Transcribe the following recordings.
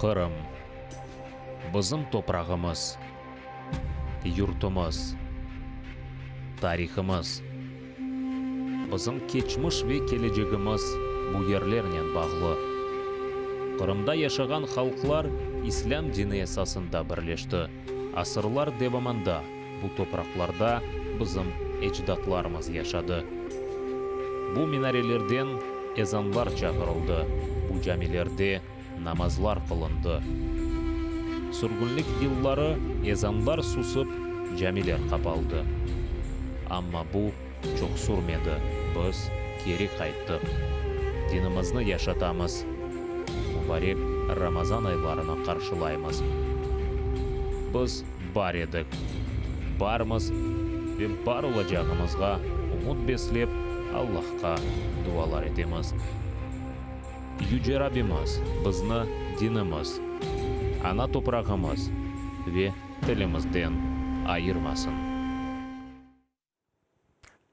Qırım. Bizim toprağımız, yurtumız, tarihımız. Bizim keçmiş ve kelecegimiz bu yerlernen bağlı. Qırımda yaşağan halqlar İslâm dini esasında birleşti. Asırlar devamında bu topraqlarda bizim ecdatlarımız yaşadı. Bu minarelerden ezanlar çağırıldı, bu camilerde namazlar qılındı. Sürgünlik yılları ezanlar susıp, camiler qapaldı. Amma bu çoq sürmedi, biz keri qayttıq. Dinimizni yaşatamız, mubarek Ramazan aylarını qarşılaymız. Biz bar edik, barmız ve bar olacağımızğa ümüt beslep, Allahqa dualar etemiz. Yüce Rabbimiz bizni dinimiz, ana toprağımız ve tilimizden ayırmasın.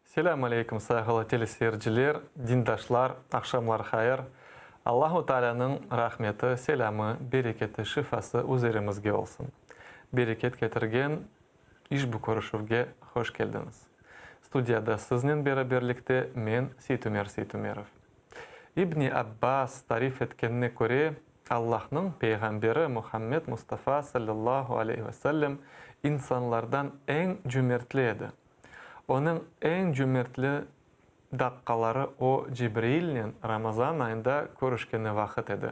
Selâm aleyküm, sayğılı teleseyirciler, dindaşlar, aqşamlar hayır. Allahu Taalânıñ rahmeti, selâmı, bereketi, şifası üzerimizge olsun. Bereket ketirgen işbu körüşüvge hoş keldiñiz. Studiyada siznen beraberlikte men, Seytumer Seytumerov. İbni Abbas tarif etkenine köre, Allahnıñ peyğamberi Muhammed Mustafa sallallahu aleyhi ve sellem insanlardan eñ cümertli edi. Onıñ eñ cümertli daqqaları o Cibrailnen Ramazan ayında körüşkeni vaqıt edi.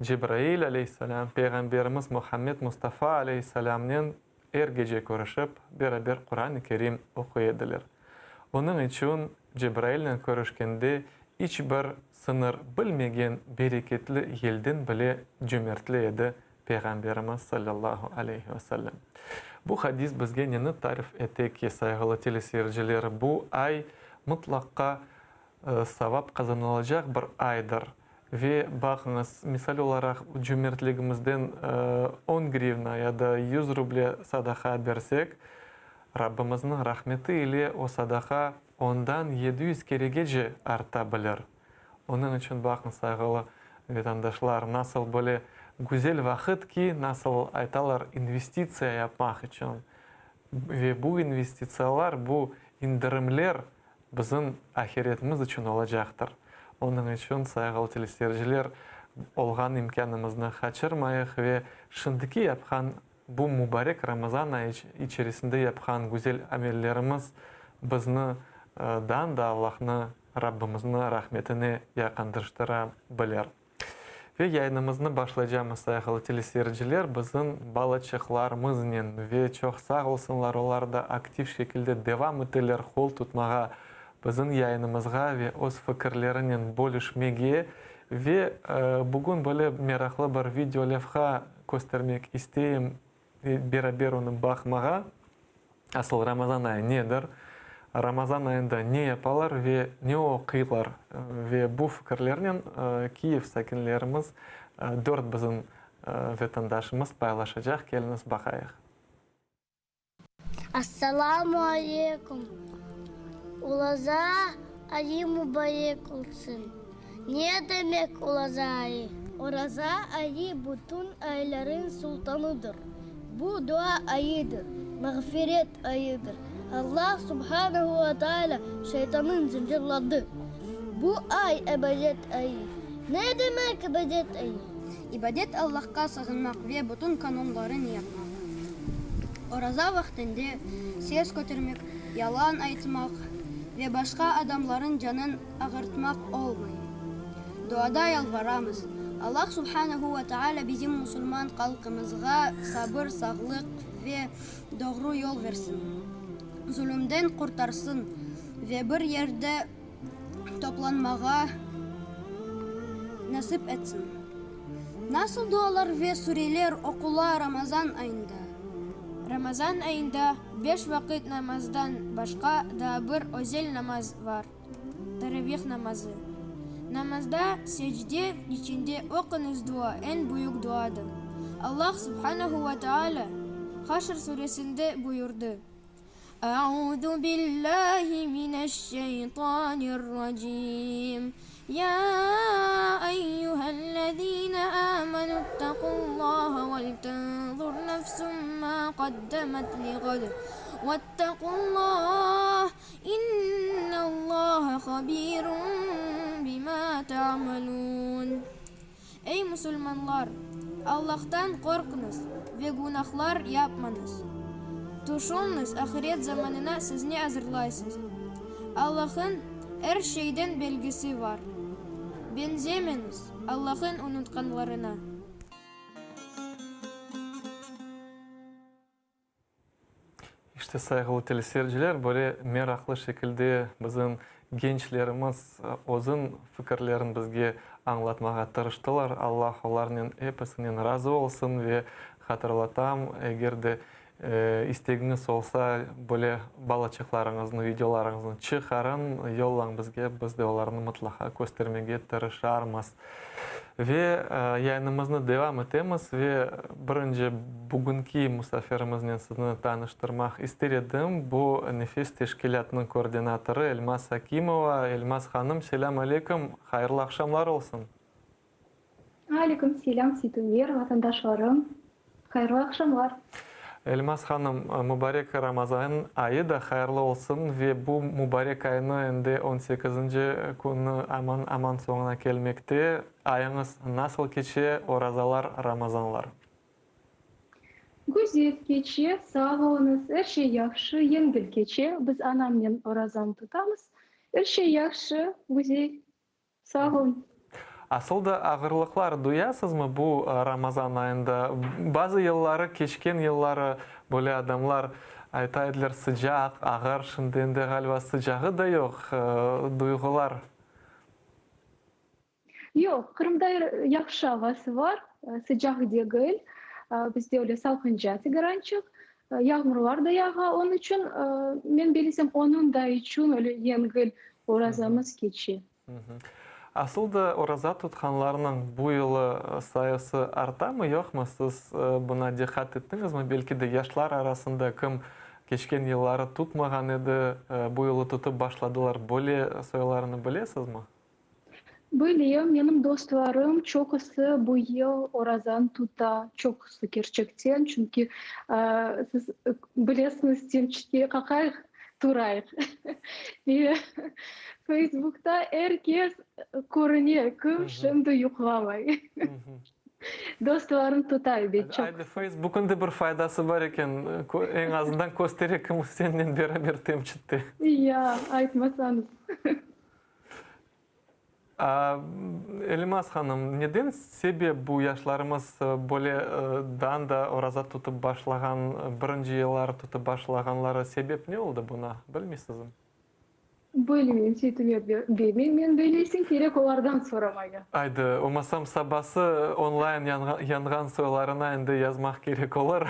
Cibrail aleyhisselâm peyğamberimiz Muhammed Mustafa aleyhisselâmnen er gece körüşip, beraber Quran-ı Kerim oquy ediler. Onıñ içün Cebrailnen körüşkende iç bir sıñır bilmegen bereketli yelden bile cömertli edi Peyğamberimiz sallallahu aleyhi ve sellem. Bu hadis bizge neni tarif ete ki, sayğılı teleseyirciler, bu ay mıtlaqqa savap qazanılacaq bir aydır. Ve baqıñız, misal olaraq, cömertligimizden on grivna ya da yüz ruble sadaqa bersek, Rabbimizniñ rahmeti ile o sadaqa ondan 700 keregece arta bilir. Onıñ içün, baqıñ, sayğılı vetandaşlar, nasıl böyle güzel vaqıt ki, nasıl aytalar, investitsiya yapmaq içün. Ve bu investitsiyalar, bu indirimler Bizim ahiretimiz içün olacaqtır. Onıñ içün, sayğılı teleseyirciler, olğan imkânımıznı qaçırmayıq ve şimdiki yapqan, bu mubarek Ramazan ayı içerisinde yapqan güzel amellerimiz bizni dan da Allahnı, Rabbimizni rahmetine yaqındırştıra bilir. Ve yayınımıznı başlaycamız, sayğılı teleseyirciler, bizim balaçıqlarımıznen ve çoq sağ olsunlar, olar da aktiv şekilde devam eteler qol tutmağa bizim yayınımızğa ve öz fikirlerinen bölüşmege. Ve bugün böyle meraqlı bir video levha köstermek isteyim, beraber onı baqmağa. Asıl Ramazan ayı nedir? Ramazan ayında ne yapalar ve ne oquylar? Ve bu fikirlernen Kiyev sakinlerimiz, dört bizim vetandaşımız paylaşacaq. Keliñiz baqayıq. Assalamu aleykum! Ulaza ayı mubarek olsun! Ne demek Oraza ayı? Oraza ayı bütün ayların sultanıdır. Bu dua ayıdır, mağfiret ayıdır. Allah subhanehu ve teala şeytanı zıncırladı. Bu ay ibadet ayı. Ne demek ibadet ayı? İbadet Allahqa sığınmaq ve bütün qanunlarını yapmaq. Oraza vaqtında ses kötermek, yalan aytmaq ve başqa adamların canın ağırtmaq olmay. Duada yalvaramız, Allah subhanehu ve teala bizim musulman halqımızğa sabır, sağlıq ve doğru yol versin, zulümden qurtarsın ve bir yerde toplanmağa nasip etsin. Nasıl dualar ve sureler oqula Ramazan ayında? Ramazan ayında beş vaqıt namazdan başqa daa bir özel namaz bar, Taravih namazı. Namazda secde içinde oquñız dua eñ büyük duadır. Allah subhanehu ve teala Haşr suresinde buyurdı, Auzu billahi mineşşeytanirracim. Ya eyyühellezine amenüttequllaha veltenzur nefsun ma qaddemet liğad vettequllah innallaha habirun bima ta'melun. Ey musulmanlar! Allahtan qorqıñız ve günahlar yapmañız. Tüşüñiz, ahiret zamanına siz ne azırlaysız? Allah'ın er şeyden belgisi var. Beñzemeñiz Allah'ın unutqanlarına. İşte, sayğılı teleseyirciler, böyle meraqlı şekilde bizim gençlerimiz özün fikirlerin bizge añlatmağa tırıştılar. Allah olarnen episinen razı olsun ve hatırlatam, eger de istegiñiz olsa, böyle balaçıqlarıñıznı, videolarıñıznı çıqarıñ, yollañ bizge, biz de olarnı mıtlaqa köstermege tırışarmız. Ve yayınımıznı devam etemiz ve birinci bugünki musafirimiznen sizni tanıştırmaq ister edim. Bu Nefes teşkilâtınıñ koordinatorı Elmaz Akimova. Elmaz hanım, selâm aleyküm, hayırlı aqşamlar olsun. Aleyküm selâm, Seytumer, vatandaşlarım. Hayırlı aqşamlar. Elmaz hanım, mubarek Ramazan ayı da hayırlı olsun ve bu mubarek aynı endi on sekizinci künü aman-aman soñuna kelmekte. Ayıñız nasıl keçe, orazalar, Ramazanlar? Güzel keçe, sağ oluñız, er şey yahşı, yengil keçe. Biz anamnen orazanı tutamız. Er şey yahşı, güzel. Sağ olun. Asıl da ağırlıqlar duyasızmı bu Ramazan ayında? Bazı yılları, keçken yılları böyle adamlar ayta ediler, sıcaq, ağır, şimdi endi ğaliba sıcağı da yoq, duyğular. Yoq, Qırımda yahşı avası var, sıcaq degil, bizde öyle salqınca tıgırançıq, yağmurlar da yağa, onıñ içün, men bilsem, onıñ da içün öyle yengil Orazamız keçe. Asıl da oraza tutqanlarnıñ bu yılı sayısı artamı, yoqmı? Siz buna diqqat ettiñizmi? Belki de yaşlar arasında kim keçken yılları tutmağan edi, bu yılı tutıp başladılar, böyle soylarını bilesizmi? Bilem, menim dostlarım çoqusı bu yıl orazanı tuta, çoqusı kerçekten, çünki siz bilesiñiz, temçitke qaqayıq turayıq ve Feysbukta er kes körüne, kim şimdi yuqlamay. Dostlarım tuta ebet, çoqusı. Aydı, Feysbuknıñ da bir faydası bar eken, eñ azından köstere kim sennen beraber temçitte. Ya, aytmasañız. Elmaz hanım, neden sebep bu yaşlarımız böyle dan da oraza tutıp başlağan, birinci yılları tutıp başlağanları, sebep ne oldı buna, bilmeysizmi? Bilmeyim, Seytumer bey, men bileysim kerek olardan soramaya. Aydı, olmasam sabası onlayn yanğan soylarına endi yazmaq kerek olur.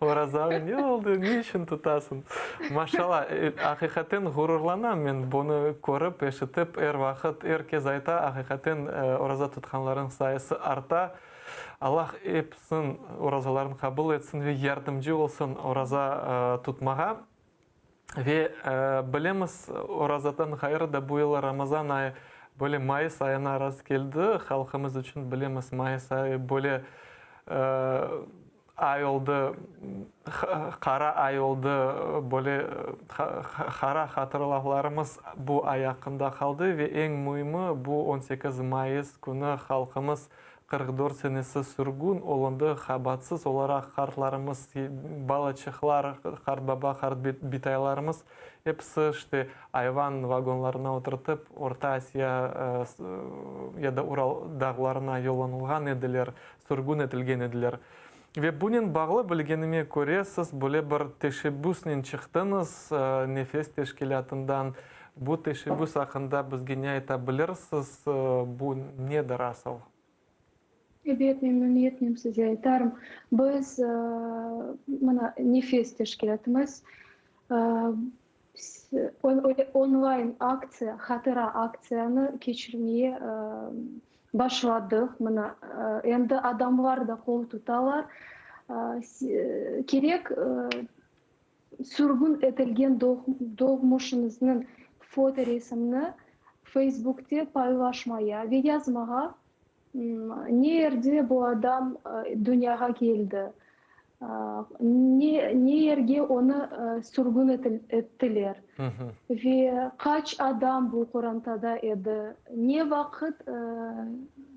Orazañ ne oldı, ne içün tutasıñ? Maşallah, aqiqaten ğururlanam men bunı körip, eşitip, er vaqıt er kez ayta, aqiqaten oraza tutqanlarnıñ sayısı arta. Allah episiniñ orazalarını qabul etsin ve yardımcı olsun oraza tutmağa. Ve bilemiz, orazadan ğayrı da bu yıl Ramazan ayı böyle mayıs ayına rast keldi. Halqımız içün, bilemiz, mayıs ayı böyle ay oldı, qara ay oldı, böyle qara hatırlavlarımız bu ay aqqında qaldı. Ve eñ müimi, bu 18 mayıs künü halqımız 44 senesi sürgün olundı, habatsız olaraq qartlarımız, balaçıqlar, qartbaba, qartbitaylarımız episi işte ayvan vagonlarına oturtıp Orta Asiya ya da Ural dağlarına yollanılğan ediler, sürgün etilgen ediler. Ve bunen bağlı, bilgenime köre, siz böyle bir teşebbüsnen çıqtıñız, Nefes teşkilâtından. Bu teşebbüs aqqında bizge ne ayta bilirsiz, bu nedir asıl? Ebet, memnüniyetnen size aytarım. Biz, mına, Nefes teşkilâtımız onlayn aktsiya, hatıra aktsiyanı keçirmeye başladıq. Mına, endi adamlar da qol tutalar. Kerek Sürgün etilgen doğmuşıñıznıñ fotoresimni. Feysbukte paylaşmaya ve yazmağa, ne yerde bu adam dünyağa keldi, ne ne yerge onı sürgün ettiler ve qaç adam bu qorantada edi, ne vaqıt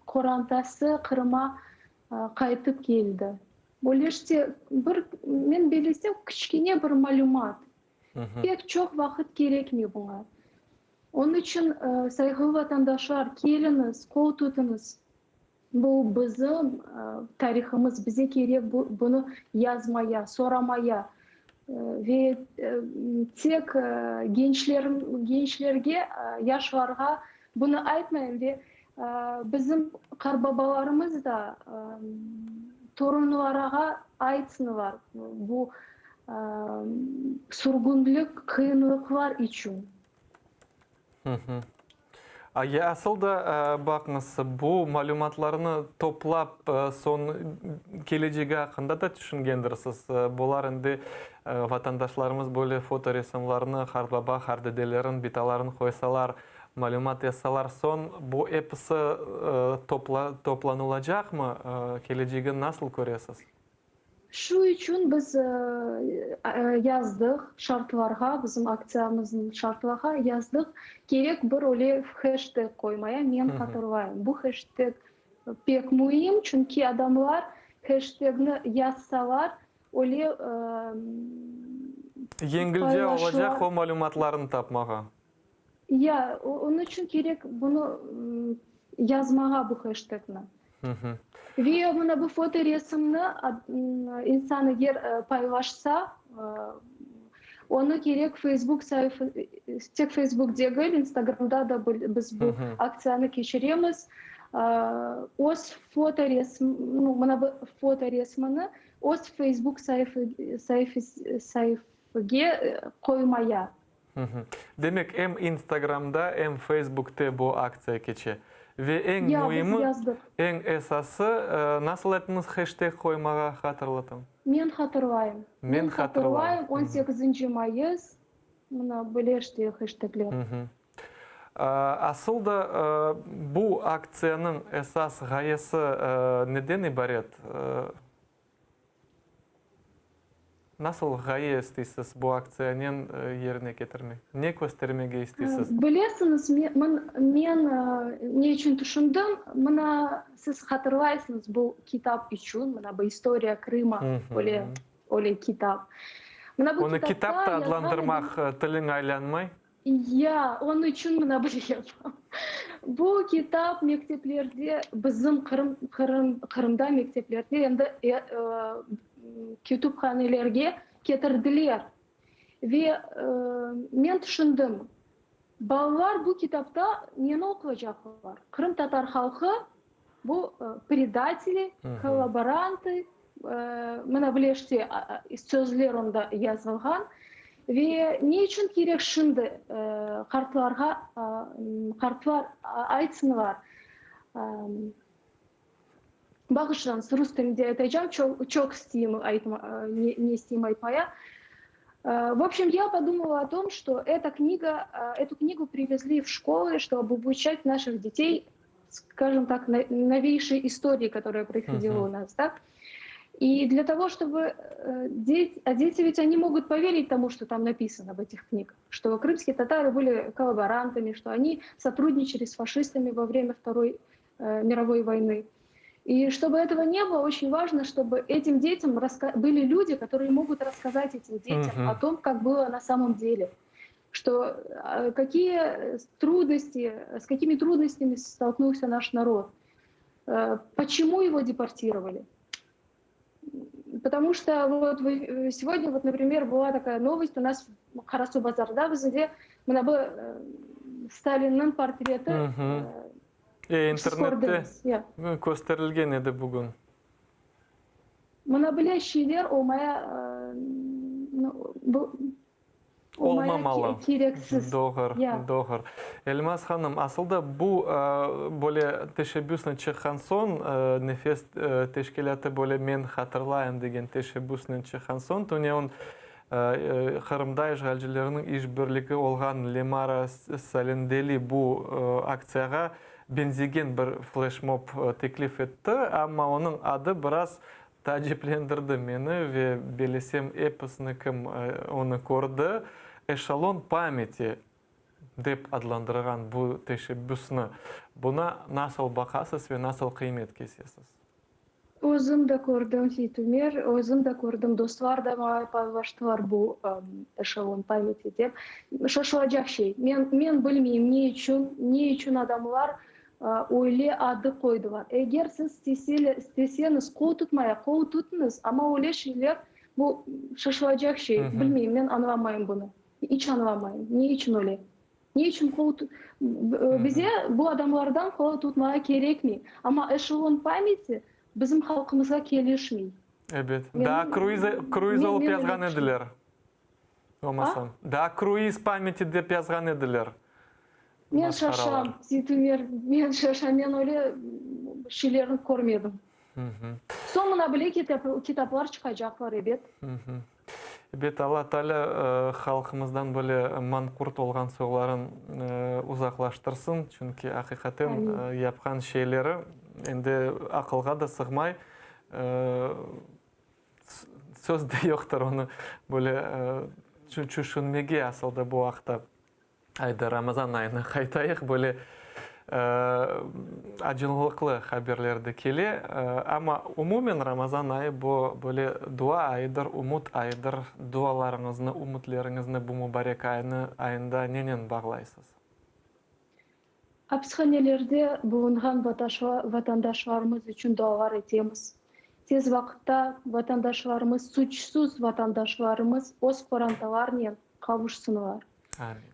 qorantası Qırıma qaytıp keldi. Böyle işte bir, men bellesem, kiçkene bir malümat. Pek çoq vaqıt kerekmey buña. Onıñ içün, sayğılı vatandaşlar, keliñiz, qol tutıñız. Bu bizim tarihımız, bize kerek bunı yazmaya, soramaya ve tek gençlerge, yaşlarğa bunı aytmayım ve bizim qartbabalarımız da torunlarğa aytsınlar bu sürgünlik qıyınlıqlar içün. Ya asıl da, baqıñız, bu malümatlarnı toplap, soñ kelecegi aqqında da tüşüngendirsiz. Bular endi vatandaşlarımız böyle fotoresimlerni, qartbaba, qartdedelerin, bitaların qoysalar, malümat yazsalar, soñ bu episi toplanılacaqmı? Kelecegini nasıl köresiz? Şu içün biz yazdıq şartlarğa, bizim aktsiyamıznıñ şartlarğa yazdıq, kerek bir öyle heşteg qoymaya, men hatırlayım. Bu heşteg pek müim, çünki adamlar heştegni yazsalar, öyle Yengilce olacaq o malümatlarnı tapmağa. Ya, onıñ içün kerek bunı yazmağa bu heştegni. Ve mına bu fotoresimni insan eger paylaşsa, onı kerek Feysbuk tek Feysbuk degil, İnstagramda da biz bu aktsiyanı keçiremiz, öz fotoresim, mına bu fotoresmini öz Feysbuk saifege qoymaya. Demek, em Instagramda, em Feysbukte bu aktsiya keçe. Ve eñ müimi, eñ esası, nasıl ayttıñız, heşteg qoymağa hatırlatıñ. Men hatırlayım. Men hatırlayım, on sekizinci mayıs, mına böyle işte heştegler. Asıl da, bu aktsiyanıñ esas ğayesi neden ibaret? Nasıl ğaye isteysiz bu aktsiyanen yerine ketirmek? Ne köstermege isteysiz? Bilesiñiz, men ne içün tüşündim? Mına, siz hatırlaysıñız, bu kitap içün, mına bu İstoriya Krıma, öyle, öyle kitap. Mına bu Onı kitap da adlandırmaq tiliñ aylanmay. Ya, onıñ içün mına böyle yapam. Bu kitap mekteplerde, bizim Qırım, Qırım, Qırımda mekteplerde endi kütüphanelerge ketirdiler. Ve men tüşündim, balalar bu kitapta neni oquyacaqlar? Qırımtatar halqı Bu predateli, kollaborantı, mına böyle işte sözler onda yazılğan. Ve ne içün kerek şimdi qartlarğa, qartlar aytsınlar, bağışlañız, rus tilinde aytacağım, çoq isteyim aytma, ne isteyim aytmaya. V obşem, ya podumala o tom, çto eta kniga, etu knigu privezli v şkolı, çtobu obuçat naših detey skajom tak, noveyşey istorii, kotoraya proishodila u nas, da. I dlâ togo, çtobu deti, a deti ved oni mogut poverit tomu, çto tam napisano v etih knigah, çto krımskiye tatarı byli kollaborantami, çto oni sotrudniçali s faşistami vo vremâ Vtoroy mirovoy voyny. I çtobu etogo ne bylo, oçen vajno, çtobu etim detyam byli lüdi, kotorıye mogut rasskazat etim detyam o tom, kak bylo na samom dele. Çto kakiye trudnosti, s kakimi trudnostyami stolknulsâ naş narod, poçemu ego deportirovali. Potomu çto vot segodnâ vot, naprimer, byla takaya novost u nas Qarasuvbazarda bizde mına bu Stalinniñ portreti siz kördiñiz. İnternette kösterilgen edi bugün. Mına böyle şeyler olmaya bu Olmamalı. Kereksiz. Doğru, doğru. Elmaz hanım, asıl da bu böyle teşebbüsnen çıqqan soñ, Nefes teşkilâtı böyle Men hatırlayım degen teşebbüsnen çıqqan soñ, tünevin. Qırımda işğalcilerniñ işbirligi olğan Lemara Salendeli bu aktsiyağa beñzegen bir fleşmob teklif etti, amma onıñ adı biraz taaciplendirdi meni ve belesem episini kim onı kördi, Eşelon pamyati dep adlandırğan bu teşebbüsni. Buna nasıl baqasız ve nasıl qıymet kesesiz? Özüm de kördim, Seytumer, özüm de kördim, dostlar da maña paylaştılar bu eşelon pamyati dep. Şaşılacaq şey. Men, men bilmeyim, ne içün, ne içün adamlar öyle adı qoydılar. Eger siz isteseñiz qol tutmaya, qol tutuñız, amma öyle şeyler, bu şaşılacaq şey. Bilmeyim, men añlamayım bunı. İç añlamayım, ne içün öyle? Ne içün qol bize bu adamlardan qol tutmağa kerekmey. Amma eşelon pamyati bizim halqımızğa kelişmey. Ebet. Daa kruiz, kruiz olıp yazğan ediler. Olmasam. Daa kruiz pamyati dep yazğan ediler. Men şaşam, Zeytumer, men şaşam, men öyle şeylerni körmedim. Soñ mına bile kitaplar çıqacaqlar, ebet. Ebet, Alla Taalâ halqımızdan böyle manqurt olğan soyların uzaqlaştırsın, çünki aqiqaten yapqan şeyleri endi aqılğa da sığmay, söz de yoqtır onı böyle tüşünmege asıl da bu aqta. Ayda Ramazan ayına qaytayıq, böyle acınlıqlı haberler de kele. Amma umumen Ramazan ayı bu böyle dua ayıdır, ümüt ayıdır. Dualarıñıznı, ümütleriñizni bu mubarek aynı ayında nenen bağlaysız? Apishanelerde bulunğan vatandaşlarımız içün dualar etemiz. Tez vaqıtta vatandaşlarımız, suçsuz vatandaşlarımız öz qorantalarnen qavuşsınlar.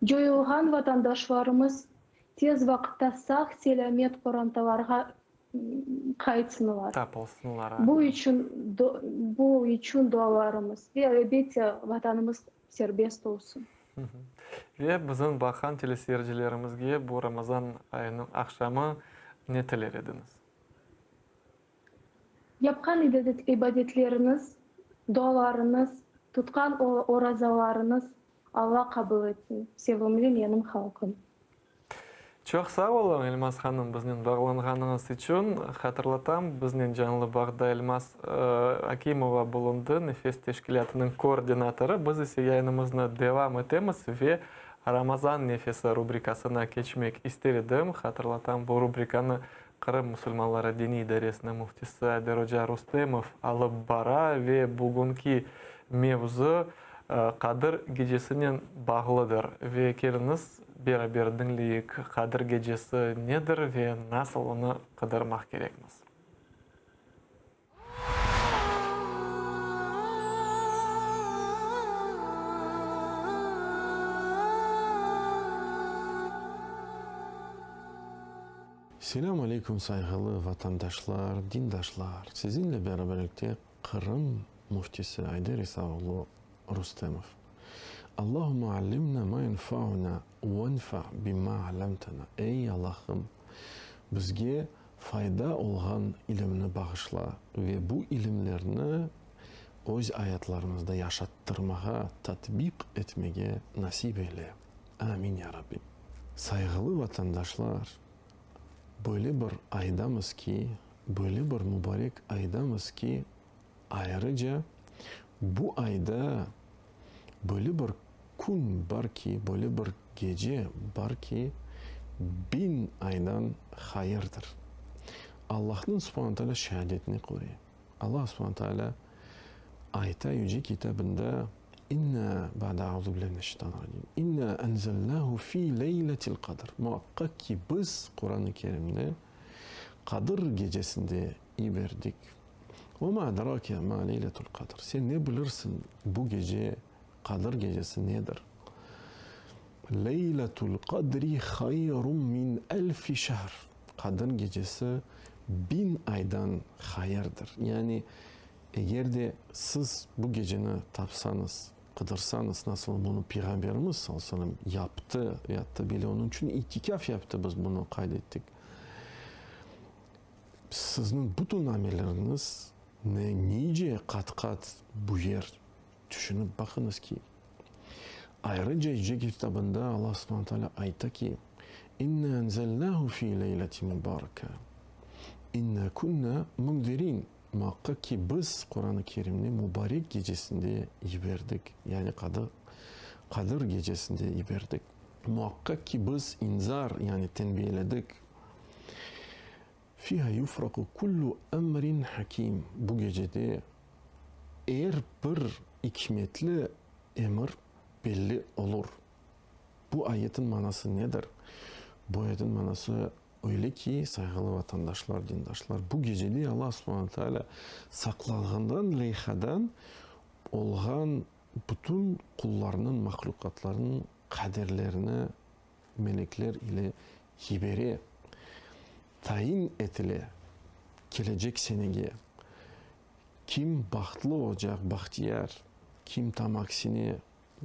Coyulğan vatandaşlarımız tez vaqıtta sağ-selâmet qorantalarğa qaytsınlar. Tapılsınlar. Bu içün bu içün dualarımız ve, elbette, Vatanımız serbest olsun. Ve bizim baqan teleseyircilerimizge bu Ramazan ayınıñ aqşamı ne tiler ediñiz? Yapqan ibadetleriñiz, dualarıñız, tutqan orazalarıñız Alla qabul etsin, sevimli menim halqım. Çoq sağ oluñ, Elmaz hanım, biznen bağlanğanıñız içün. Hatırlatam, biznen canlı bağda Elmaz Akimova bulundı, Nefes teşkilâtınıñ koordinatorı. Biz ise yayınımıznı devam etemiz ve Ramazan nefesi rubrikasına keçmek ister edim. Hatırlatam, bu rubrikanı Qırım musulmanları diniy idaresiniñ müftisi Ayder oca Rustemov alıp bara ve bugünki mevzu Qadır gecesinen bağlıdır. Ve keliñiz, beraber diñleyik, Qadır gecesi nedir ve nasıl onı qıdırmaq kerekmiz. Selâm aleyküm sayğılı vatandaşlar, dindaşlar! Sizinle beraberlikte Qırım Müftisi Ayder İsa oğlu Rustemov. Allahumma allimna ma yenfa'una venfa' bima allamtana Ey Allahım, bizge fayda olğan ilimni bağışla ve bu ilimlerni öz ayatlarımızda yaşattırmağa, tatbiq etmege nasip eyle. Amin ya Rabbi. Sayğılı vatandaşlar, böyle bir aydamız ki, böyle bir mubarek aydamız ki, Ayrıca, bu ayda böyle bir kün bar ki, böyle bir gece bar ki, biñ aydan hayırdır. Allahnıñ subhane teala şeadetine köre, Allah subhane teala ayta Yüce Kitabında, İnna, ba'de auzu billahi mineşşeytanirracim, İnna enzelnahu fi leyletil qadr, Muaqqaq ki, biz Quran-ı Kerimni Qadır gecesinde yiberdik. Ve ma adrake ma leyletul qadr, sen ne bilirsiñ bu gece, Qadır gecesi nedir? Leyletul qadri hayrun min elfi şehr, Qadır gecesi biñ aydan hayırdır. Yani, eger de siz bu geceni tapsañız, qıdırsañız, nasıl bunı Peyğamberimiz, sallallahu aleyhi ve sellem, yaptı ve atta bile onıñ içün itikâf yaptı, biz bunı qayd ettik. Sizniñ bütün amelleriñiz ne nice qat-qat büyer. Tüşünip baqıñız ki, ayrıca Yüce Kitabında Alla subhane taalâ ayta ki, İnna enzelnâhu fî leyletin mübâreke, innâ künnâ münzirin, Muaqqaq ki, biz Quran-ı Kerimni mübarek gecesinde yiberdik, yani Qadır, Qadır gecesinde yiberdik. Muaqqaq ki, biz inzar, yani tenbiyeledik. Fiha yufraqu kullu emrin hakim, bu gecede er bir ikmetli emir belli olur. Bu ayetin manası nedir? Bu ayetin manası öyle ki, sayğılı vatandaşlar, dindaşlar, bu gecede Allah subhane teala saqlanğandan leyhadan olğan bütün qullarnıñ, mahlüqatlarnıñ qaderlerini melekler ile yibere, tayin etile kelecek senege kim bahtlı olacaq, bahtiyar, kim tam aksine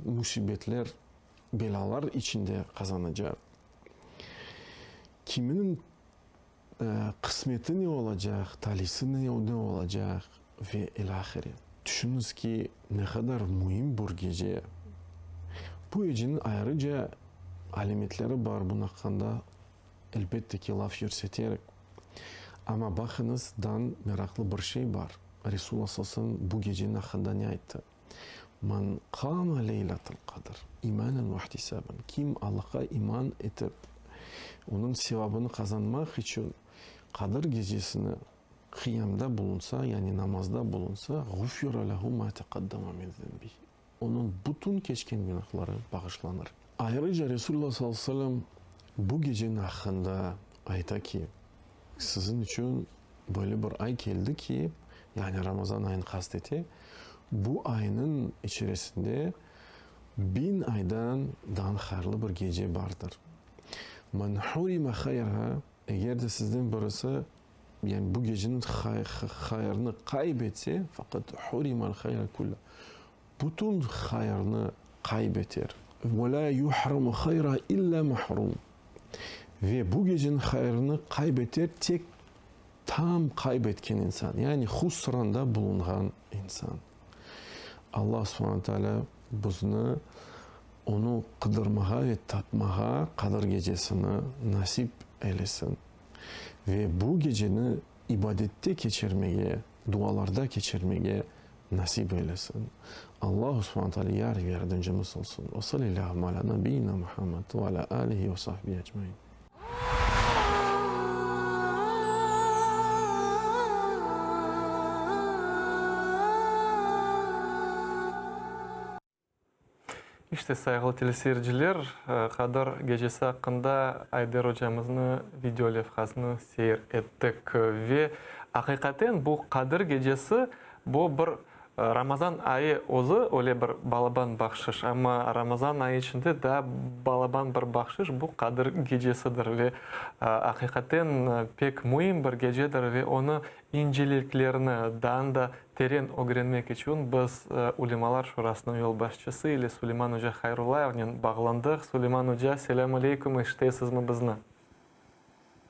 musibetler, belâlar içinde qazanacaq, kimniñ qısmeti ne olacaq, talisi ne olacaq ve ilâhre. Tüşüñiz ki, ne qadar müim bir gece. Bu geceniñ ayrıca alâmetleri bar, bunıñ aqqında, elbette ki, laf yürseterik. Amma baqıñız, dan meraqlı bir şey bar. Resulullah sallallahu aleyhi ve sellem bu geceniñ aqqında ne ayttı? Men qâme leyletel qadr imanen ve ihtisaben, kim Allahqa iman etip, onıñ sevabını qazanmaq içün Qadır gecesini qıyamda bulunsa, yani namazda bulunsa, ğufira lehu ma teqaddama min zenbihi, onıñ bütün keçken günahları bağışlanır. Ayrıca Resulullah sallallahu aleyhi ve sellem bu geceniñ aqqında ayta ki, Siziñ içün böyle bir ay keldi ki, yani Ramazan ayını qast ete, bu aynıñ içerisinde biñ aydan daa hayırlı bir gece bardır. Men hurima hayırha, eger de sizden birisi, yani bu geceniñ hayırını qayb etse, faqad hurimal hayra kullah, bütün hayırnı qayb eter. Ve lâ yuhramu hayra illâ mahrum. Ve bu geceniñ hayırını qayb eter tek tam qayb etken insan, yani husranda bulunğan insan. Allah subhane teala bizni onı qıdırmağa ve tapmağa Qadır gecesini nasip eylesin. Ve bu geceni ibadette keçirmege, dualarda keçirmege nasip eylesin. Allahu subhane teala yar ve yardımcımız olsun. Ve salillâhu alâ nabiyyina Muhammed ve alâ âlihi ve sahbihi ecmaîn. İşte, sayğılı teleseyirciler, Qadır gecesi aqqında Ayder ocamıznı video levhasını seyir ettik. Ve aqiqaten bu Qadır gecesi, bu bir Ramazan ayı özü öyle bir balaban bahşış, amma Ramazan ayı içinde daa balaban bir bahşış bu Qadır gecesidir. Ve aqiqaten pek müim bir gecedir ve onı inceliklerini daa da Teren ögrenmek içün biz Ülemalar Şurasınıñ yolbaşçısı ile Suleyman oca Hayrullayevnen bağlandıq. Suleyman oca, selâm aleyküm, eşitesizmi bizni?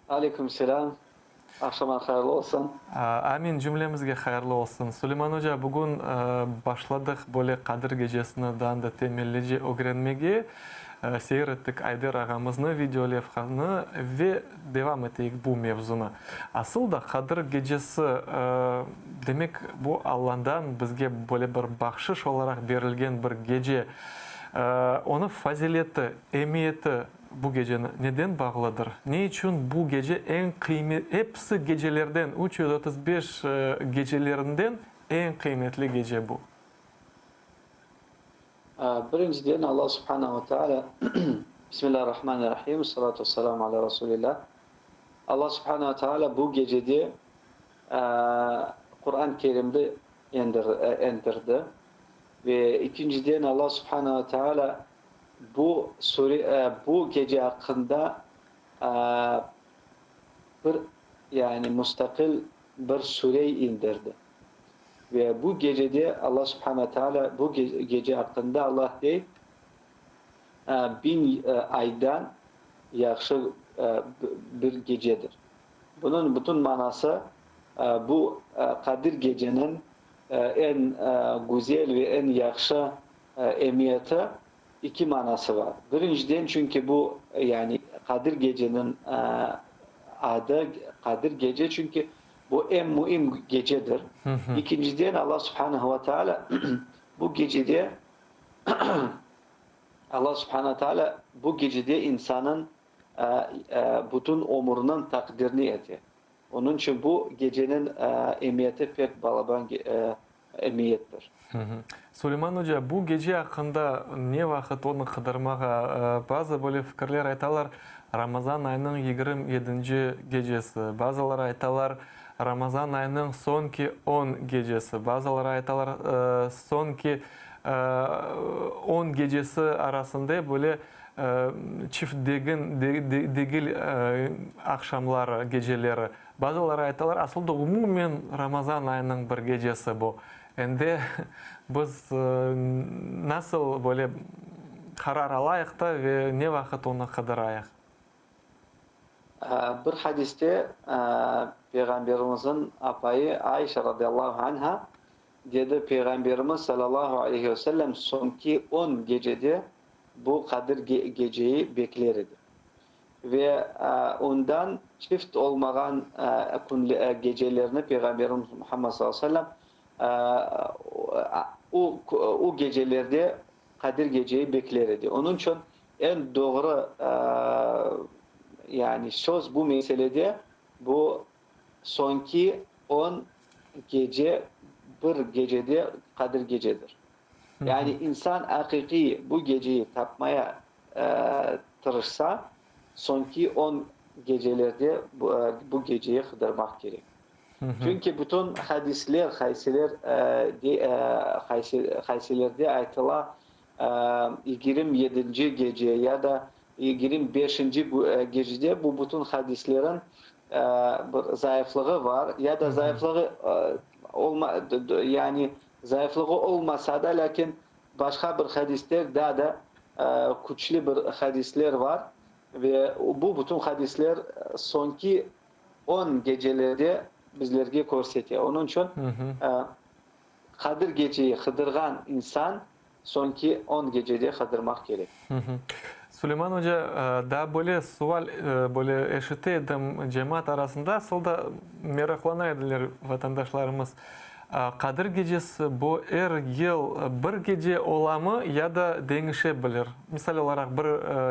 Aleyküm selâm, aqşamlar hayırlı olsun. Amin, cümlemizge hayırlı olsun. Suleyman oca, bugün başladıq böyle Qadir gecesini daa da temellice ögrenmege. Seyir ettik Ayder ağamıznı, video levhanı ve devam eteyik bu mevzunı. Asıl da Qadir gecesi, demek, bu Allandan bizge böyle bir bahşış olaraq berilgen bir gece. Onıñ fazileti, emiyeti bu geceni neden bağlıdır? Ne içün bu gece eñ qıymet, episi gecelerden, 335 gecelerinden eñ qıymetli gece bu? Birinciden, Alla subhanahu ve teala, Bismillahirrahmanirrahim, salatu vesselamu ala Rasulillah. Alla subhanahu ve teala bu gecede Quran-ı Kerimni endirdi. Ve ikinciden, Alla subhanahu ve teala bu sure, bu gece aqqında bir, yani mustaqil bir sure indirdi. Ve bu gecede Alla subhane teala bu gece aqqında Alla dey, Biñ aydan yahşı bir gecedir. Bunıñ bütün manası, bu Qadir geceniñ. Eñ güzel ve eñ yahşı emiyeti iki manası bar. Birinciden, çünki bu, yani Qadir geceniñ adı Qadir gece, çünki bu eñ müim gecedir. Ekinciden, Alla subhanehu ve teala bu gecede Alla subhanehu ve teala bu gecede insanıñ bütün ömüriniñ taqdirini ete. Onıñ içün bu geceniñ emiyeti pek balaban emiyettir. Suleyman oca, bu gece aqqında ne vaqıt onı qıdırmağa, bazı böyle fikirler aytalar, Ramazan ayınıñ 27-nci gecesi, bazıları aytalar, Ramazan ayınıñ soñki on gecesi, bazıları aytalar, soñki on gecesi arasında böyle Çift degin, degil aqşamları, geceleri. Bazıları aytalar, asıl da umumen Ramazan ayınıñ bir gecesi bu. Endi biz nasıl böyle qarar alayıq da ve ne vaqıt onı qıdırayıq? Bir hadiste Peyğamberimizniñ apayı Ayşe radıyallahu anha dedi, Peyğamberimiz salâlâhu aleyhi ve sellem soñki on gecede bu Qadir geceyi bekler edi. Ve ondan çift olmağan gecelerni Peyğamberimiz Muhammed sallallahu aleyhi ve sellem o gecelerde Qadir geceyi bekler edi. Onıñ içün eñ doğru yani söz bu meselede bu soñki on gece bir gecede Qadir gecedir. Yani insan aqiqiy bu geceyi tapmaya tırışsa, soñki on gecelerde bu geceyi qıdırmaq kerek. Çünki bütün hadisler, qaysiler qaysilerde aytıla, 27-nci gece ya da 25-nci gecede bu bütün hadislerin bir zayıflığı var ya da zayıflığı olma, yani Zayıflığı olmasa da, lâkin başqa bir hadisler daa da küçlü bir hadisler var ve bu bütün hadisler soñki on gecelerde bizlerge körsete. Onıñ içün Qadir geceyi qıdırğan insan Soñki on gecede qıdırmaq kerek. Suleyman oca, daa böyle sual böyle eşite edim cemaat arasında, asıl da meraqlana ediler vatandaşlarımız. Qadir gecesi bu er yıl bir gece olamı ya da deñişe bilir? Misal olaraq, bir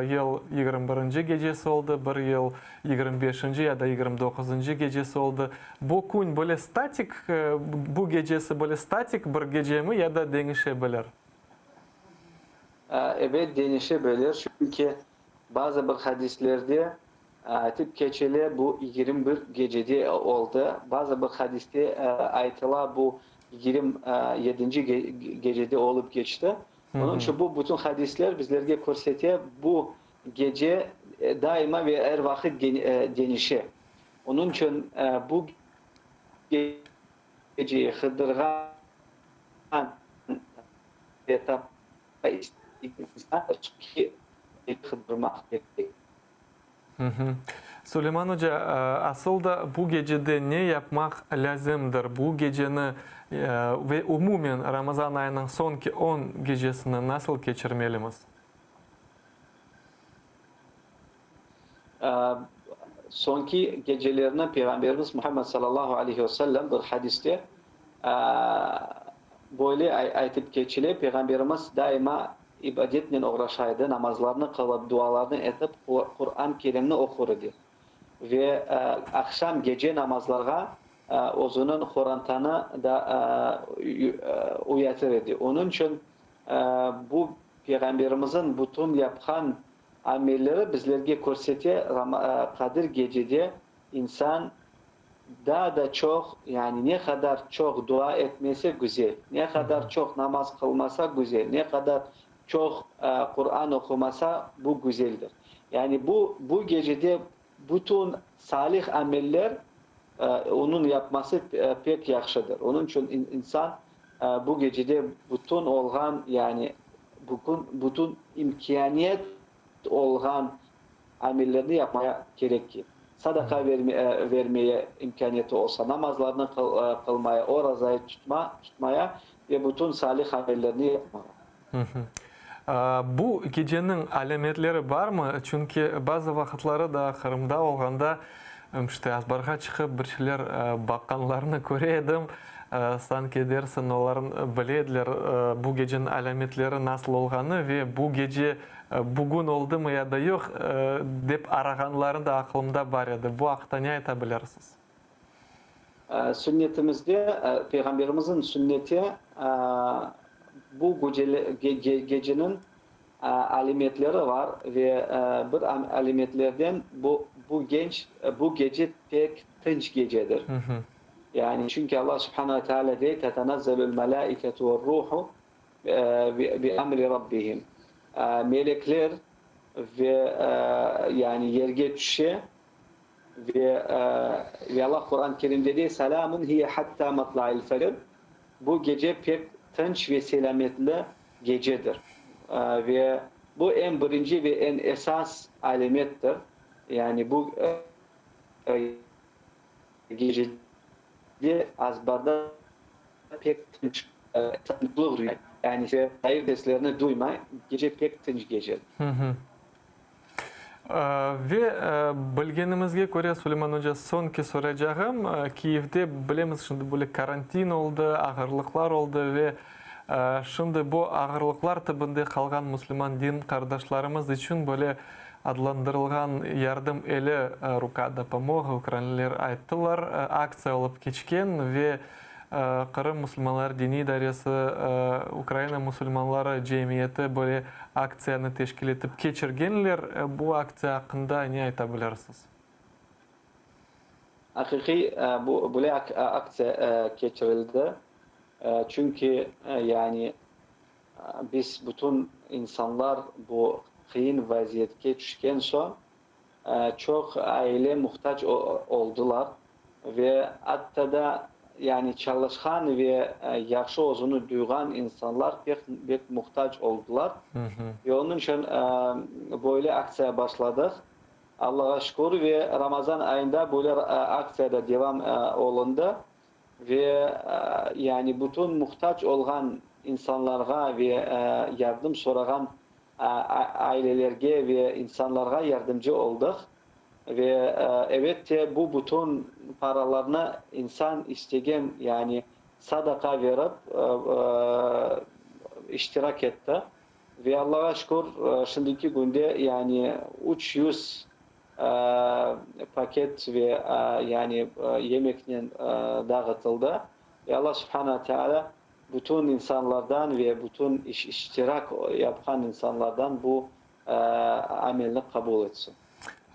yıl 21-nci gecesi oldı, bir yıl 25-nci ya da 29-ncı gecesi oldı. Bu kün böyle statik, bu gecesi böyle statik bir gecemi ya da deñişe bilir? Ebet, deñişe bilir, çünki bazı bir hadislerde aytıp keçile, bu 21 gecede oldı, bazı bir hadiste aytıla, bu 27-nci gecede olıp keçti. Onıñ içün bu bütün hadisler bizlerge körsete, bu gece daima ve er vaqıt deñişe. Onıñ içün bu geceyi qıdırğan ve tapmaq istegen insan subhi qıdırmaq kerek. Suleyman oca, asıl da bu gecede ne yapmaq lâzimdir? Bu geceni ve umumen Ramazan ayınıñ soñki on gecesini nasıl keçirmelimiz? Soñki gecelerni Peyğamberimiz Muhammed salâllahu aleyhi ve sellem bir hadiste böyle aytıp keçile, Peyğamberimiz daima ibadetnen oğraşa edi, namazlarnı qılıp, dualarnı etip, Quran Kerimni oqur edi. Ve aqşam, gece namazlarğa özüniñ qorantanı da uyatır edi. Onıñ içün bu Peyğamberimizniñ bütün yapqan Amelleri bizlerge körsete, Qadir gecede insan daa da çoq, yani ne qadar çoq dua etmese güzel, ne qadar çoq namaz qılmasa güzel, ne qadar çoq Quran oqumasa bu güzeldir. Yani bu, bu gecede bütün salih ameller onıñ yapması pek yahşıdır. Onıñ içün insan bu gecede bütün olğan, yani bütün imkâniyet olğan amellerni yapmaya kerek ki. Sadaqa vermeye imkâniyeti olsa, namazlarnı qılmaya, orazayı tutmaya ve bütün salih amellerni yapmağa. Bu geceniñ alâmetleri barmı? Çünki bazı vaqıtları da Qırımda olğanda, işte, azbarğa çıqıp bir şeyler baqqanlarını köre edim. Sanki dersiñ, olar bile ediler bu geceniñ alâmetleri nasıl olğanı ve bu gece bugün oldımı ya da yoq, dep arağanları da aqlımda bar edi. Bu aqta ne ayta bilirsiz? Sünnetimizde, Peyğamberimizniñ sünneti bu geceniñ alâmetleri bar ve bir alâmetlerden bu, bu genç, bu gece pek tınç gecedir. Yani, çünki Allah subhane ve teala dey, Tetenezzelül melâiketu ve'r-ruhu bi emri rabbihim. Melekler ve yani yerge tüşe ve ve Allah Quran-ı Kerimde dey, Selâmun hiye hattâ matla'il fecr. Bu gece pek tınç ve selâmetli gecedir. Ve bu eñ birinci ve eñ esas alâmettir. Yani bu Gecede azbarda pek tınç, tınçlıq, yani hayır seslerini duymay, gece pek tınç gece. Ve bilgenimizge köre, Suleyman oca, soñki soracağım, Kiyevde, bilemiz, şimdi böyle karantin oldı, ağırlıqlar oldı ve şimdi bu ağırlıqlar tibinde qalğan musulman din qardaşlarımız içün böyle Adlandırılğan Yardım eli, Ruka dopomoğı, ukrainliler ayttılar, aktsiya olıp keçken ve Qırım musulmanları diniy idaresi, Ukraina musulmanları cemiyeti böyle aktsiyanı teşkil etip keçirgenler. Bu aktsiya aqqında ne ayta bilirsiz? Aqiqiy bu böyle aktsiya keçirildi, çünki yani Biz, bütün insanlar bu qıyın vaziyetke tüşken soñ, çoq aile muhtac oldılar ve atta da, yani çalışqan ve yahşı özüni duyğan insanlar pek pek muhtac oldılar. Ve onıñ içün böyle aktsiya başladıq. Allağa şükür, ve Ramazan ayında böyle aktsiya da devam olundı. Ve yani bütün muhtac olğan insanlarğa ve yardım sorağan ailelerge ve insanlarğa yardımcı oldıq. Ve ebette bu bütün paralarnı insan istegen yani sadaqa berip iştirak etti. Ve Allağa şükür şimdiki künde yani 300 paket ve yani yemeknen dağıtıldı. Ve Allah Subhana Teala bütün insanlardan ve bütün iştirak yapqan insanlardan bu amelni qabul etsin.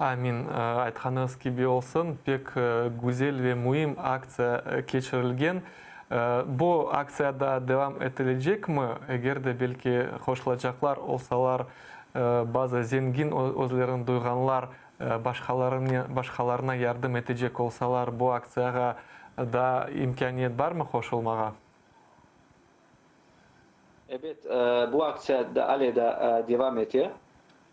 Amin. Aytqanıñız kibi olsun. Pek güzel ve müim aktsiya keçirilgen. Bu aktsiya daa devam etilecekmi? Eger de belki qoşulacaqlar olsalar, Bazı zengin özlerini duyğanlar başqalarına yardım etecek olsalar, bu aktsiyağa daa imkâniyet barmı qoşulmağa? Ebet, bu aktsiya ale da devam ete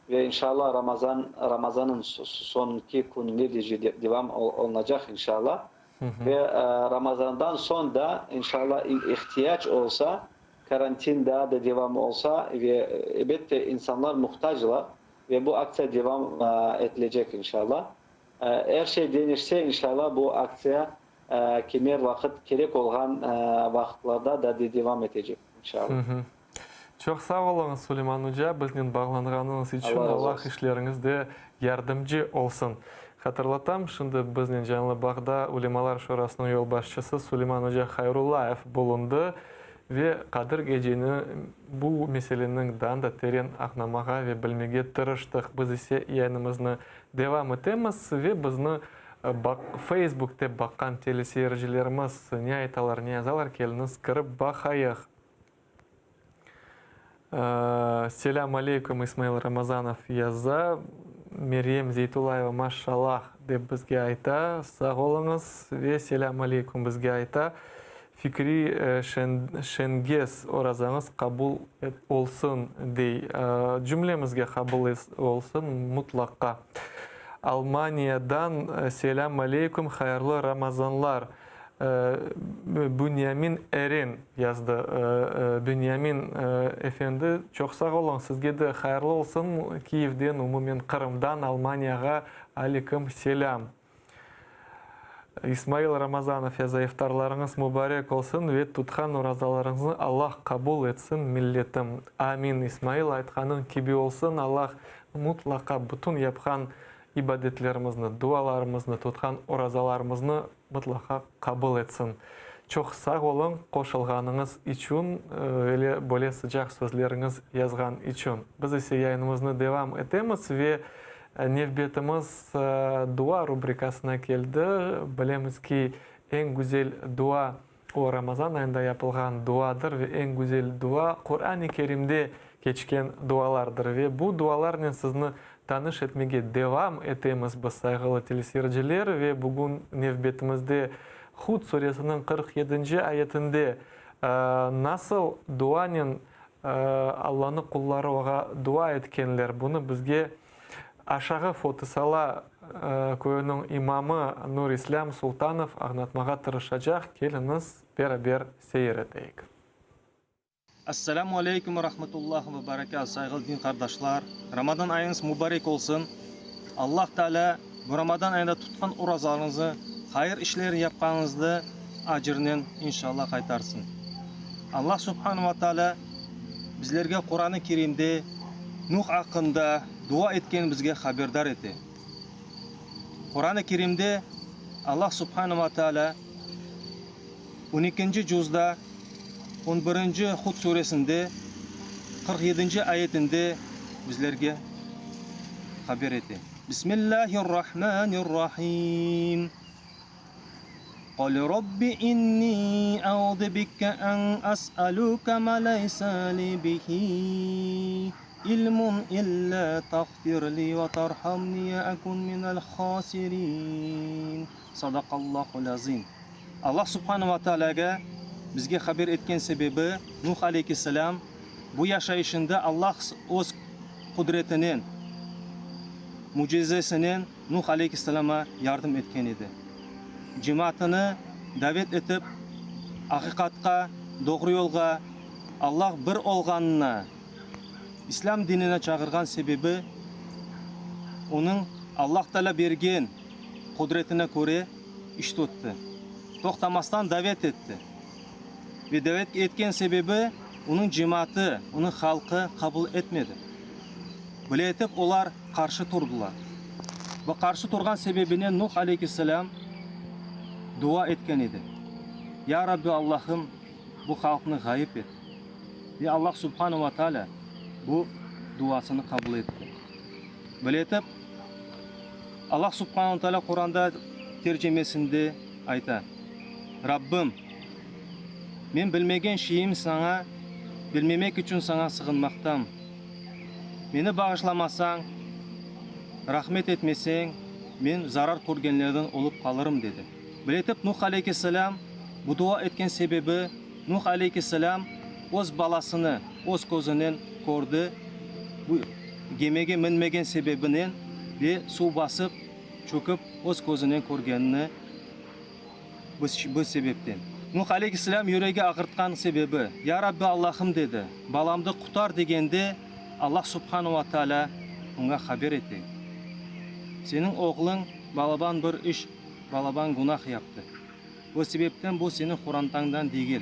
ve inşallah Ramazan, Ramazannıñ soñki kününe devam olunacaq inşallah. Ve Ramazandan soñ da inşallah ihtiyac olsa, Karantin daa da devam olsa ve elbette insanlar muhtaclar ve bu aktsiya devam etilecek inşallah. Er şey deñişse inşallah bu aktsiya kimer vaqıt kerek olğan vaqıtlarda da devam etecek inşallah. Çoq sağ oluñız, Suleyman oca, biznen bağlanğanıñız içün. Allah işleriñizde yardımcı olsun. Hatırlatam, şimdi biznen canlı bağda Ulemalar Şurasınıñ yolbaşçısı Suleyman oca Hayrullayev bulundı ve Qadir geceni bu meseleniñ daa da teren añlamağa ve bilmege tırıştıq. Biz ise yayınımıznı devam etemiz ve bizni Facebookte baqqan teleseyircilerimiz ne aytalar, ne yazalar, keliñiz kirip baqayıq. Selâm aleyküm, İsmail Ramazanov yaza. Meryem Zeytulayeva maşşallah dep bizge ayta. Sağ oluñız ve selâm aleyküm bizge ayta. Fikri Şengez orazañız qabul olsun dey. Cümlemizge qabul olsun mutlaqa. Almaniyadan selâm aleyküm, hayırlı Ramazanlar. Bünyamin Eren yazdı. Bünyamin efendi, çoq sağ oluñ, sizge de hayırlı olsun. Kiyevden, umumen Qırımdan Almaniyağa aleyküm selâm. İsmail Ramazanov yaza, İftarlarıñız mubarek olsun ve tutqan orazalarıñıznı Allah qabul etsin, milletim. Amin, İsmail, aytqanıñ kibi olsun, Allah mutlaqa bütün yapqan ibadetlerimizni, dualarımıznı, tutqan orazalarımıznı mıtlaqa qabul etsin. Çoq sağ oluñ qoşulğanıñız içün, öyle böyle sıcaq sözleriñiz yazğan içün. Biz ise yayınımıznı devam etemiz ve nevbetimiz dua rubrikasına keldi. Bilemiz ki, eñ güzel dua, o, Ramazan ayında yapılğan duadır ve eñ güzel dua Quran-ı Kerimde keçken dualardır. Ve bu dualarnen sizni tanış etmege devam etemiz biz, sayğılı teleseyirciler, ve bugün nevbetimizde Hud suresiniñ 47-nci ayetinde nasıl duanen Allanıñ qulları oğa dua etkenler, bunı bizge Aşağı Fotısala köyüniñ imamı Nurislâm Sultanov añlatmağa tırışacaq, keliñiz, beraber seyir eteyik. Esselamu aleykum ve rahmetullahi ve berekât, sayğılı din qardaşlar! Ramadan ayıñız mubarek olsun! Allah Teala bu Ramadan ayında tutqan orazalarıñıznı, hayır işler yapqanıñıznı acırnen inşallah qaytarsın. Allah subhanu ve teala bizlerge Quranı Kerimde Nuh aqqında dua etkenini bizge haberdar ete. Quranı Kerimde Allah subhanu ve teala on ekinci cuzda on birinci Hud suresinde 47-nci ayetinde bizlerge haber ete. Bismillahirrahmanirrahim. Qul Rabbi inni auzu bike en es'aluke ma leysa li bihi ilmun illa tağfir li ve terhamni ekun minel hasirin. Sadaqallahul azim. Allah subhane ve tealâga bizge haber etken sebebi, Nuh aleyhisselam bu yaşayışında Allah öz qudretinen, mücizesinen Nuh aleyhisselama yardım etken edi. Cemaatını davet etip, aqiqatqa, doğru yolğa, Allah bir olğanına, İslâm dinine çağırğan sebebi, onıñ Allah Teala bergen qudretine köre iş tuttı. Toqtamastan davet etti. Ve davet etken sebebi, onıñ cemaatı, onıñ halqı qabul etmedi. Böyle etip olar qarşı turdılar. Ve qarşı turğan sebebinen Nuh aleyhisselâm dua etken edi, Ya Rabbi Allahım, bu halqnı ğayıp et. Ve Allah subhanu ve taalâ bu duasını qabul etti. Böyle etip, Allah subhanu ve taalâ Quranda tercimesinde ayta, Rabbim, men bilmegen şeyim Saña bilmemek içün Saña sığınmaqtam. Meni bağışlamasañ, rahmet etmeseñ, men zarar körgenlerden olıp qalırım, dedi. Böyle etip, Nuh aleyhisselâm bu dua etken sebebi, Nuh aleyhisselâm öz balasını öz közünen kördi, bu gemige minmegen sebebinen ve suv basıp, çökip, öz közünen körgenini Bu sebepten. Nuh aleyhisselâm yüregi ağırtqan sebebi, Ya Rabbi Allahım, dedi, balamdı qutar degende, Allah subhanu va taalâ oña haber ete, Seniñ oğluñ balaban bir iş, balaban günah yaptı. Bu sebepten bu seniñ qorantañdan degil.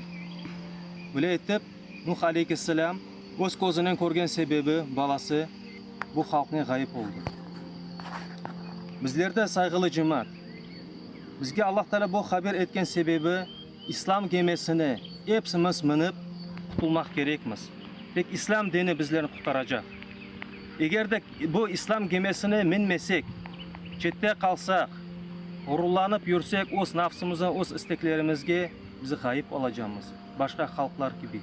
Böyle etip, Nuh aleyhisselâm öz közünen körgen sebebi, balası bu halqnen ğayıp oldı. Bizler de, sayğılı cemaat, Bizge Allah Teala bu haber etken sebebi, İslam gemesine epsimiz minip qutulmaq kerekmiz. Tek İslam dini bizlerni qutaracaq. Eger de bu İslam gemesine minmesek, çette qalsaq, ğururlanıp yürsek öz nafsımıza, öz isteklerimizge, biz ğayıp olacamız, başqa halqlar kibi.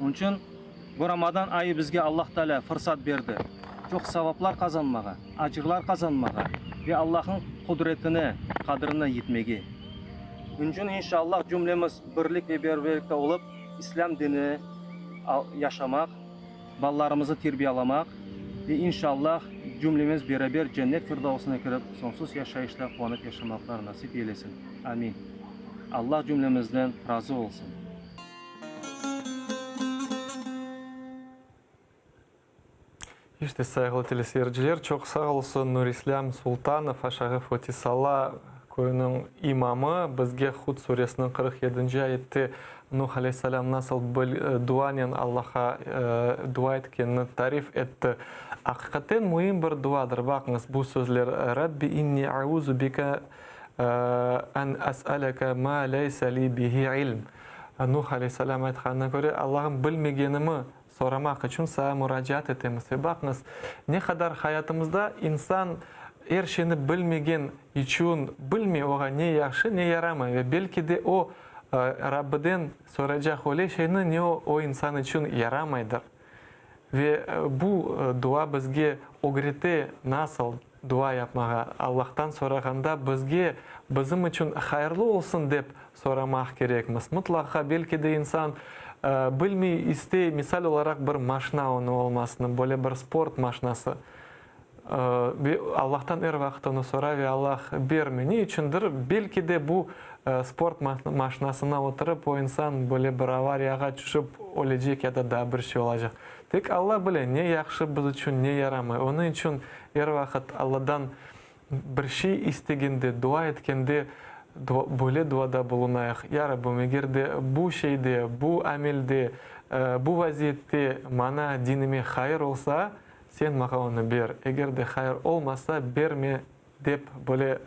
Onıñ içün Bu Ramadan ayı bizge Allah Taalâ fırsat berdi, çoq savaplar qazanmağa, acırlar qazanmağa ve Allahnıñ qudretine, qadrine yetmege. Bunıñ inşallah cümlemiz birlik ve beraberlikte olıp, İslâm dinini yaşamaq, balalarımıznı terbiyalamaq. Ve inşallah cümlemiz beraber Cennet Firdavsına kirip, soñsuz yaşayışta quvanıp yaşamaqlar nasip eylesin. Amin. Allah cümlemizden razı olsun. İşte, sayğılı teleseyirciler, çoq sağ olsun Nurislâm Sultanov, Aşağı Fotisala köyüniñ imamı, bizge Hud suresiniñ 47-nci ayette Nuh aleyhisselâm nasıl duanen Allahqa dua etkenini tarif etti. Aqiqaten müim bir duadır. Baqıñız, bu sözler, Rabbi inni auzu bika an as'alaka ma leysa li bihi ilm. Nuh aleyhisselâm aytqanına köre, Allahım, bilmegenimi Soramaq içün saña muracaat etemiz. Ve baqıñız, ne qadar hayatımızda insan er şeyni bilmegen içün bilmey, oña ne yahşı, ne yaramay. Ve belki de o, Rabbiden soraycaq öyle şeyni, ne o, o insan içün yaramaydır. Ve bu dua bizge ögrete nasıl dua yapmağa, Allahtan sorağanda bizge, bizim içün hayırlı olsun dep soramaq kerekmiz. Mıtlaqa, belki de insan bilmey, istey, misal olaraq, bir maşna onıñ olmasını, böyle bir sport maşnası. Ve Allahtan er vaqıt onı soray ve Allah bermey. Ne içündir? Belki de bu sport maşnasına oturıp, o insan böyle bir avariyağa tüşip ölecek ya da daa bir şey olacaq. Tek Alla bile, ne yahşı biz içün, ne yaramay. Onıñ içün er vaqıt Alladan bir şey istegende, dua etkende böyle duada bulunayıq, Ya Rabbim, eger de bu şeyde, bu amelde, bu vaziyette maña, dinime hayır olsa, Sen maña onı ber, eger de hayır olmasa, berme, dep böyle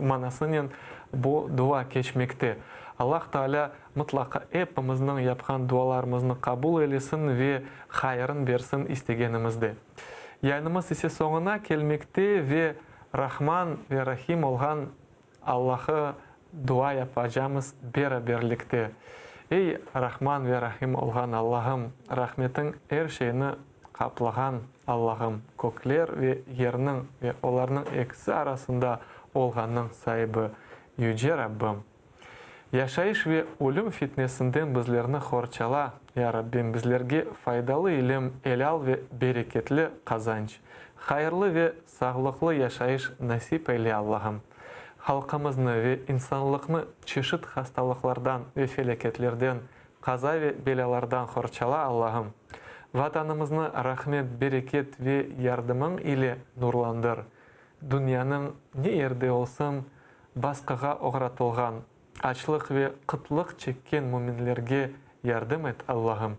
manasınen bu dua keçmekte. Allah Taalâ mıtlaqa epimizniñ yapqan dualarımıznı qabul eylesin ve hayırın bersin istegenimizde. Yayınımız ise soñuna kelmekte ve Rahman ve Rahim olğan Allah'a dua yapacamız beraberlikte. Ey, Rahman ve Rahim olğan Allahım, rahmetiñ er şeyni qaplağan Allahım, kökler ve yerniñ ve olarnıñ ekisi arasında olğannıñ saibi, Yüce Rabbim! Yaşayış ve ölüm fitnesinden bizlerni qorçala, ya Rabbim, bizlerge faydalı ilim, elâl ve bereketli qazanç, hayırlı ve sağlıqlı yaşayış nasip eyle, Allahım. Halqımıznı ve insanlıqnı çeşit hastalıqlardan ve felâketlerden, qaza ve belâlardan qorçala, Allahım. Vatanımıznı rahmet, bereket ve yardımıñ ile nurlandır. Dünyanıñ ne yerde olsun, basqığa oğratılğan, açlıq ve qıtlıq çekken müminlerge yardım et, Allahım!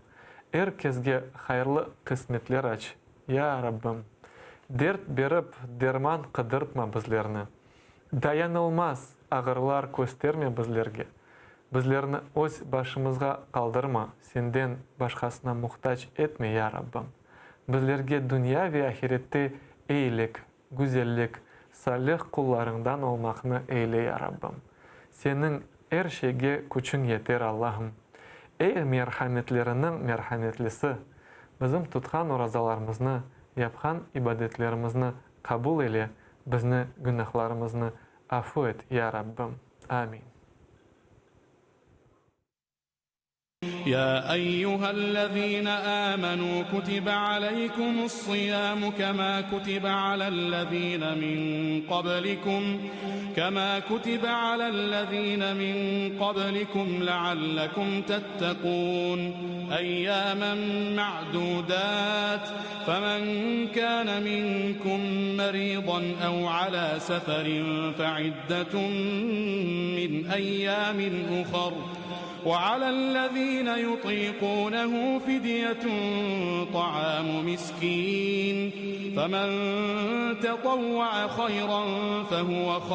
Er kesge hayırlı qısmetler aç, ya Rabbim! Dert berip, derman qıdırtma bizlerni. Dayanılmaz ağırlar kösterme bizlerge. Bizlerni öz başımızğa qaldırma, Senden başqasına muhtac etme, ya Rabbim! Bizlerge dünya ve ahirette eyilik, güzellik, salih qullarıñdan olmaqnı eyle, ya Rabbim. Seniñ er şeyge küçüñ yeter, Allahım. Ey merhametleriniñ merhametlisi, bizim tutqan orazalarımıznı, yapqan ibadetlerimizni qabul eyle, bizni günahlarımıznı afu et, ya Rabbim. Amin. Ya eyyühellezine âmenû kutibe aleykumus-siyâmu kemâ kutibe alellezîne min qablikum kemâ kutibe alellezîne min qablikum leallekum tettekûn eyyâmen me'dûdât femen kâne minkum merîdan ev alâ seferin fe'iddetun min eyyâmin uhar وعلى الذين يطيقونه فدية طعام مسكين فمن تطوع خيرا فهو خير.